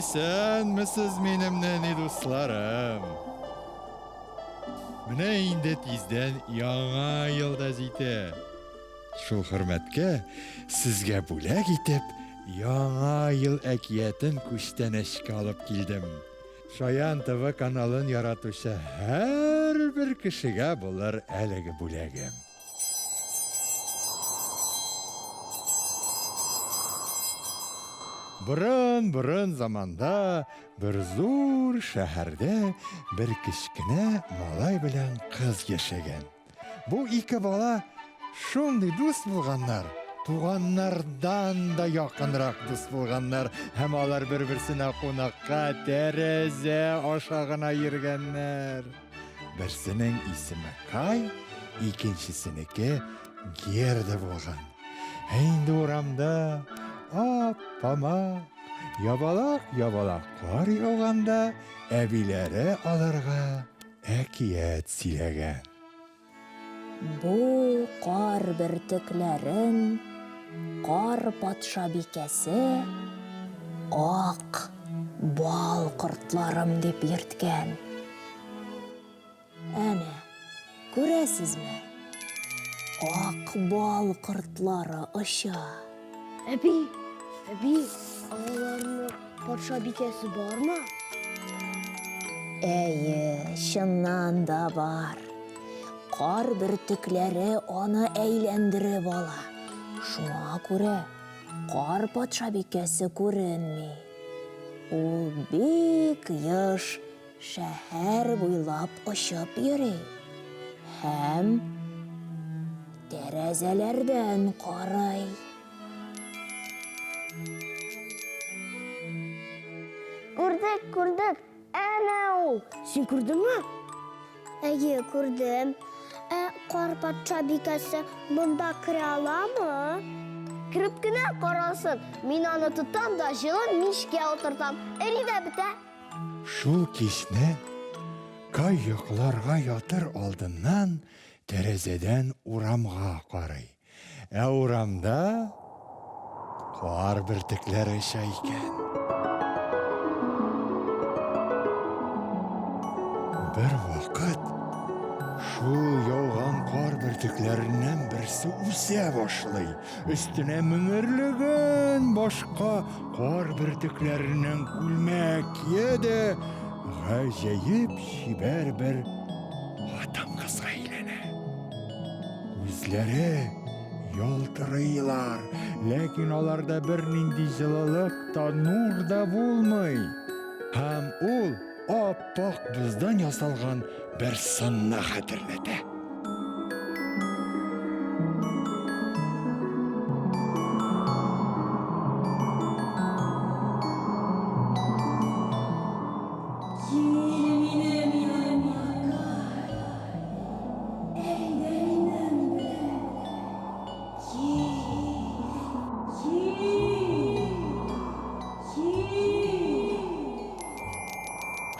Исәнмесез, минем нәни дусларым. Менә инде тиздән Яңа ел да җитә. Шул хөрмәткә сезгә бүләк итеп Яңа ел әкиятен күчтәнәчкә алып килдем. Шаян ТВ каналын яратучы һәрбер кешегә булыр әлеге бүләгем. Борын-борын заманда бер зур шәһәрдә бер кечкенә малай белән кыз яшәгән. Бу ике бала шундый дус булганнар, туганнардан да якынрак дус булганнар һәм алар бер-берсенә кунакка тәрәзә аша гына йөргәннәр. Берсенең исеме Кай, икенчесенеке Герда булган. Ә инде урамда ап-памак, ябалак-ябалак кар яуганда әбиләре аларга әкият сөйләгән. Бу кар бөртекләрен Кар патшабикәсе ак бал кортларым дип йөрткән. Әнә, күрәсезме? Ак бал кортлары оча. Әби, әби, аларның патшабикәсе бармы? Әйе, чыннан да бар. Кар бөртекләре аны әйләндереп ала. Шуңа күрә кар патшабикәсе күренми. Ул бик еш шәһәр буйлап очып йөри һәм тәрәзәләрдән карый. Күрдек, күрдек. Әнә ул. Син күрдеңме? Әйе, күрдем. Ә кар патшабикәсе монда керә аламы? Кереп кенә карасын. Мин аны тотам да җылы мичкә утыртам. Эри дә бетә. Шул кичне Кай йокларга ятыр алдыннан тәрәзәдән урамга карый. Ә урамда кар бөртекләре оча икән. Бер вакыт шул яуган кар бөртекләреннән берсе үсә башлый. Өстенә меңәрләгән башка кар бөртекләреннән күлмәк кия дә гаҗәеп чибәр бер хатын-кызга әйләнә. Күзләре ялтырыйлар, ләкин аларда бернинди җылылык та, нур да булмый. Һәм ул ап-ак боздан ясалган бер сынны хәтерләтә.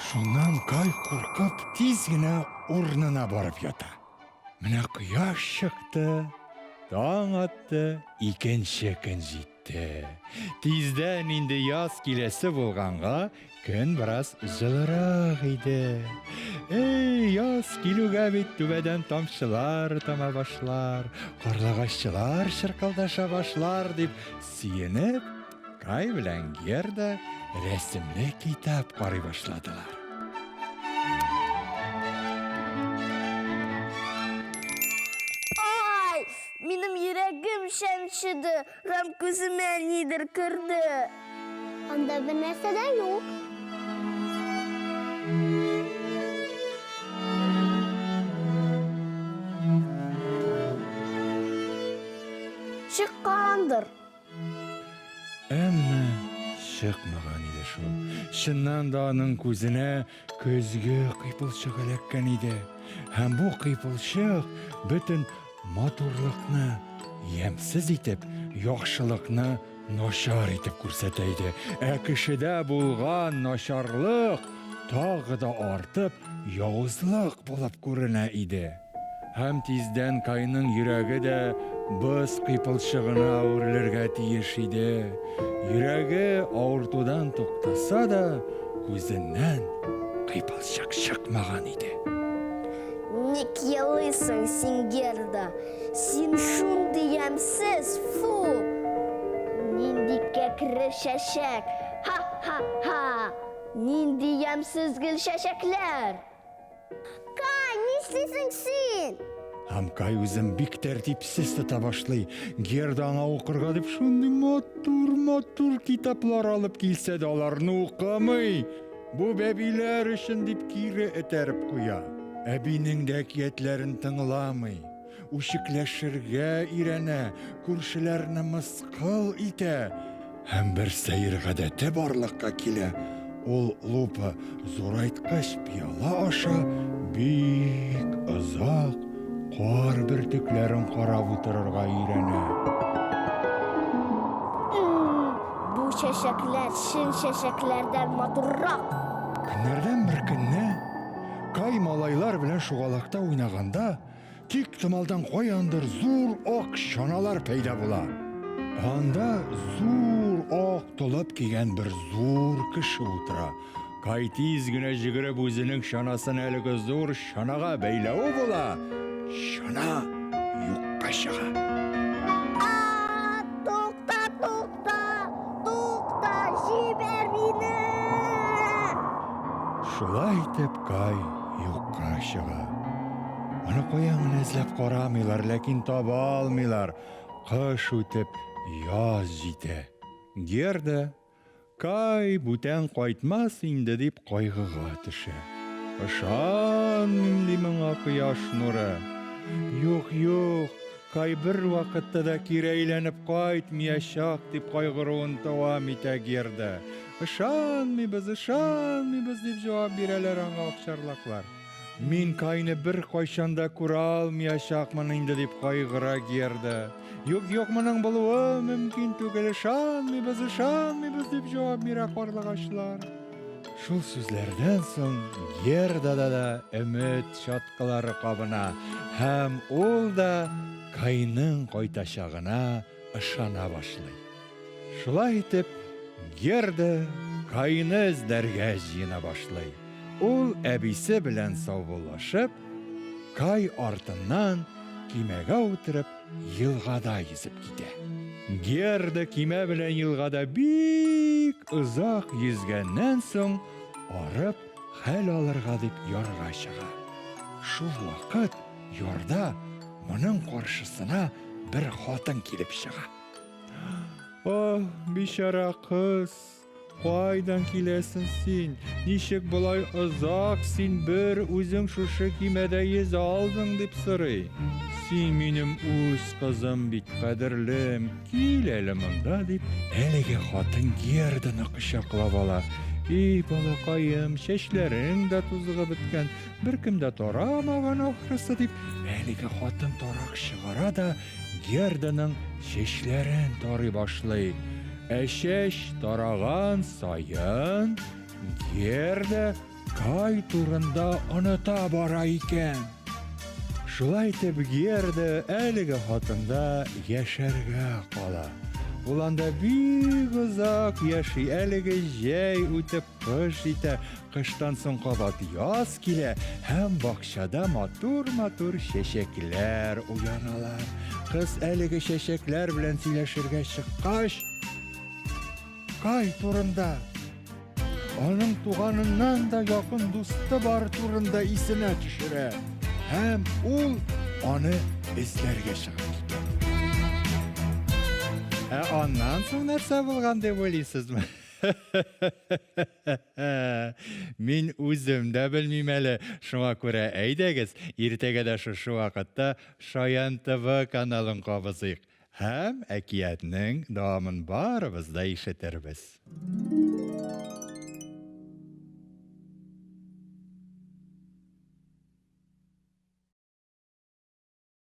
Шуннан Кай куркып тиз генә урынына барып ята. Менә кояш чыкты, таң атты, икенче көн җитте. Тиздән инде яз киләсе булганга, көн бераз җылырак иде. Эй, яз килүгә бит түбәдән тамчылар тама башлар, карлыгаччылар чыркылдаша башлар дип сөенеп, Кай белән Герда рәсемле китап карый башладылар. Ай, минем йөрәгем чәнчеде һәм күземә нидер керде. Анда бер нәрсә дә юк. Чыккандыр. Әмма чыкмаган иде шул. Чыннан да аның күзенә көзге кыйпылчык эләккән иде. Һәм бу кыйпылчык бөтен матурлыкны ямьсез итеп, яхшылыкны начар итеп күрсәтә иде. Ә кешедә булган начарлык тагы да артып, явызлык булып күренә иде. Һәм тиздән Кайның йөрәге дә боз кыйпылчыгына әверелергә тиеш иде. Йөрәге авыртудан туктаса да, күзеннән кыйпылчык чыкмаган иде. Ник елыйсың син, Герда? Син шундый ямьсез, фу! Нинди кәкре чәчәк! Ха-ха-ха! Нинди ямьсез гөл чәчәкләр! Кай, нишлисең син? Һәм Кай үзен бик тәртипсез тота башлый. Герда аңа укырга дип шундый матур-матур китаплар алып килсә дә, аларны укымый. Бу бәбиләр өчен дип кире этәреп куя. Әбинең дә әкиятләрен тыңламый. Үчекләшергә өйрәнә, күршеләрне мыскыл итә. Һәм бер сәер гадәте барлыкка килә, ул лупа зурайткыч пыяла аша бик озак кар бөртекләрен карап утырырга өйрәнә. Бу чәчәкләр чын чәчәкләрдән матуррак. Көннәрдән бер көнне Кай малайлар белән шугалакта уйнаганда, Тик томалдан каяндыр зур ак чаналар пәйда була. Анда зур ак толып кигән бер зур кеше утыра. Кай тиз генә җигереп үзенең чанасын әлеге зур чанага бәйләве була, чана юкка чыга. А, тукта, тукта, тукта, җибәр мине! Шулай итеп Кай юкка чыга. Аны каян гына эзләп карамыйлар, ләкин таба алмыйлар. Кыш үтеп, яз җитә. Герда, Кай бүтән кайтмас инде дип кайгыга төшә. Ышанмыйм ди моңа кояш нуры. Юк, юк, Кай бер вакытта да кире әйләнеп кайтмыячак дип кайгыруын дәвам итә Герда. Ышанмыйбыз, ышанмыйбыз дип җавап бирәләр аңа акчарлаклар. Мин Кайны беркайчан да күрә алмыячакмын инде, дип кайгыра Герда. Юк, юк, моның булуы мөмкин түгел, ышанмыйбыз, ышанмыйбыз, дип җавап бирә карлыгачлар. Шул сүзләрдән соң Гердада да өмет чаткылары кабына һәм ул да Кайның кайтачагына ышана башлый. Шулай итеп, Герда Кайны эзләргә җыена башлый. Ул әбисе белән саубуллашып, Кай артыннан кимәгә утырып елгада йөзеп китә. Герда кимә белән елгада бик озак йөзгәннән соң, арып, хәл алырга дип ярга чыга. Шул вакыт ярда моның каршысына бер хатын килеп чыга. Ах, бичара кыз, кайдан киләсең син? Ничек болай озак син бер үзең шушы кимәдә йөзә алдың, дип сорый. Син минем үз кызым бит, кадерлем, кил әле монда, дип, әлеге хатын Герданы кочаклап ала. И, балакаем, чәчләрең дә тузгып беткән, беркем дә тарамаган ахрысы, дип, әлеге хатын тарак чыгара да Герданың чәчләрен тарый башлый. Ә чәч тараган саен Герда Кай турында оныта бара икән. Шулай итеп Герда әлеге хатында яшәргә кала. Ул анда бик озак яши, әлеге җәй үтеп Кыш җитә, кыштан соң кабат яз килә һәм бакчада матур-матур чәчәкләр уяналар. Кыз әлеге чәчәкләр белән сөйләшергә чыккач, Кай турында, аның туганыннан да якын дусты бар турында исенә төшерә һәм ул аны эзләргә чыгып китә. Ә аннан соң нәрсә булган дип уйлыйсызмы? Мин үзем дә белмим әле. Шуңа күрә әйдәгез, иртәгә дә шушы вакытта Шаян ТВ каналын кабызыйк һәм әкиятнең дәвамын барыбыз да ишетербез.